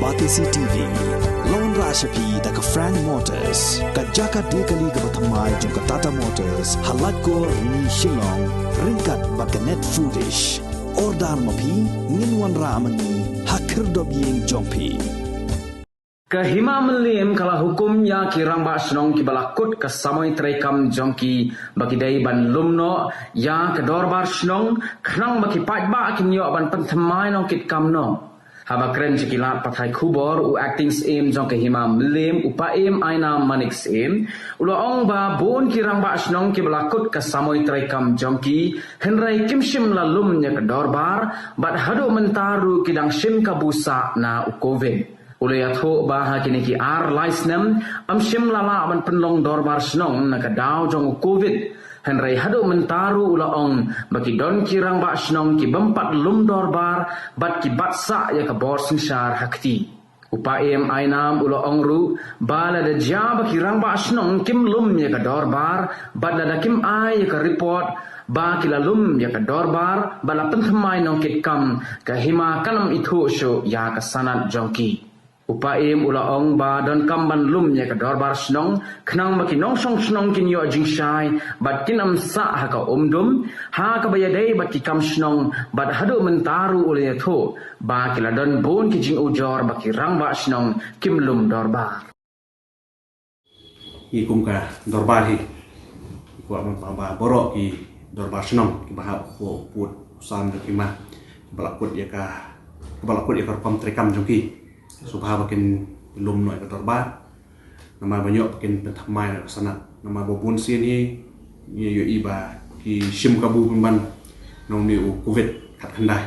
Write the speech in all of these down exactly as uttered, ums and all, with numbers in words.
Batesi T V, la wanrah sha phi da ka Frank Motors, ka jaka die kali kaba thymmai jong ka Tata Motors, ha Laitkor, Rni, Shillong, ryngkat bad ka Net Foodish. Order ma phi, ngin wanrah ma ngi ha khyrdop ïing jong phi. Ka Hima Mylliem ka la hukum ïa ki rangbah shnong kiba la kut ka samoi treikam jong ki ba ki dei ban lum noh ïa ka dorbar shnong, khnang ba ki paidbah kin ïoh ban pynthymmai nongkitkam noh. Haba kren sha ki lad pathai khubor, u Acting Syiem jong ka Hima Mylliem, u Paiem Ainam Manik Syiem, u la ong ba bun ki rangbah shnong kiba la kut ka samoi treikam jong ki, hynrei kim shym la lum ïa ka dorbar, bad haduh mynta ruh ki dang shim kabu sah na u Covid. U la ïathuh ba ha kine ki ar lai snem, ym shym la lah ban pynlong dorbar shnong na ka daw jong u Covid. Hynrei haduh mynta ruh u la ong ba ki don ki rangbah shnong ki bym pat lum dorbar bad ki bat sah ïa ka bor synshar ha kti. U Paiem Ainam u la ong ruh ba lada jia ba ki rangbah shnong kim lum ïa ka dorbar bad lada kim ai ïa ka report ba ki la lum ïa ka dorbar bad la pynthymmai nongkitkam, ka Hima kan ym ithuh shuh ïa ka sanad jong ki. U Paiem u la ong ba donkam ban lum ïa ka dorbar shnong, khnang ba ki nongshong shnong kin ïoh jingshai bad kin ym sah ha ka umdum, ha kaba ïadei bad ki kam shnong, bad haduh mynta ruh u la ïathuh ba ki la don bun ki jingujor ba ki rangbah shnong kim lum dorbar. Ngi kum ka dorbar hi, ngi kwah ban ong ba baroh ki dorbar shnong kiba hap hapoh pud u sam jong ka Hima, kiba la kut ïa ka, kiba la kut ïa ka rukom treikam jong ki, sngewbha ba kin lum noh ïa ka dorbar. Namar ba ïoh ba kin pynthymmai noh ïa ka sanad. Namar ba bun sien hi ngi ïohi ba ki shim kabu pynban na une u Covid khatkhyndai.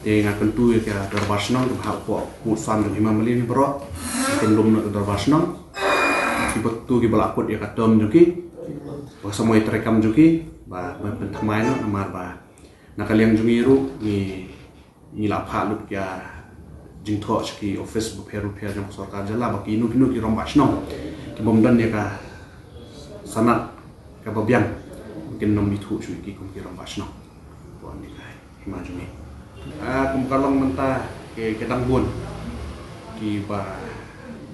Te nga kyntu ïa ka dorbar shnong kaba hap hapoh pud u sam jong ka Hima Mylliem baroh, kin lum noh ïa ka dorbar shnong. Kiba tu kiba la kut ïa ka term jong ki, ba ka samoi treikam jong ki, ba, ba pynthymmai noh, namar ba na ka liang jong ngi ruh ngi, ngi la phah lut ïa ka jingthoh sha ki office bapher bapher jong ka sorkar jylla ba kino kino ki rangbah shnong ki bym don ïa ka sanad kaba biang, kin ym ithuh shuh ïa ki kum ki rangbah shnong. Bun ïa ka Hima jong ngi. Ah, kum ka long mynta ki, ki dang bun kiba,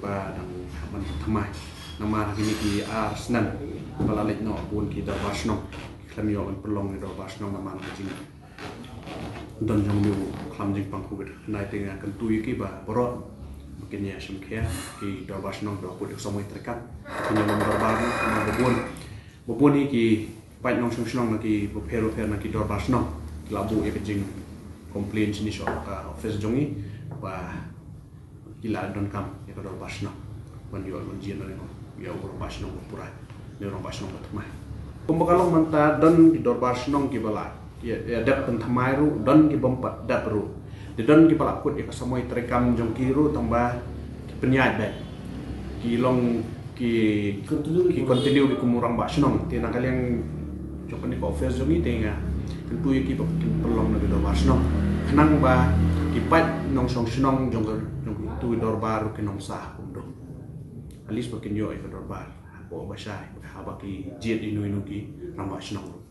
ba dang hap ban pynthymmai. Namar kine ki ar snem ba la leit noh, bun ki dorbar shnong ki khlem ïoh ban pynlong ïa ka dorbar shnong namar ka jing don jong une u khlam jingpang Covid. Hynrei te nga kyntu ïa ki ba baroh ba kin ïa shim khia, ki dorbar shnong kiba la kut ïa ka samoi treikam, kin ïa lum dorbar noh, namar ba bun, ba bun hi ki paid nongshong shnong na ki bapher bapher na ki dorbar shnong ki la buh ïa ka jingcomplain shane sha ka office jong ngi ba ki la donkam ïa ka dorbar shnong ban ïoh ban jin ïa u rangbah shnong ba pura, ne u rangbah shnong ba thymmai. Kumba ka long mynta, don ki dorbar shnong kiba la ïa, ïa dep pynthymmai ruh, don ki bym pat dep ruh. Te don kiba la kut ïa ka samoi treikam jong ki ruh, tang ba ki pynïaid beit, ki long ki, ki continue beit kum u rangbah shnong. Te na ka liang jong kane ka office jong ngi te nga kyntu ïa ki ba kin pynlong noh ïa ka dorbar shnong, khnang ba ki paid nongshong shnong jong ka, jong ka, tu dorbar ruh kin ym sah kumdum. At least ba kin ïoh ïa ka dorbar hapoh ba shai, haba ki jied ïa ino ino ki rangbah shnong ruh.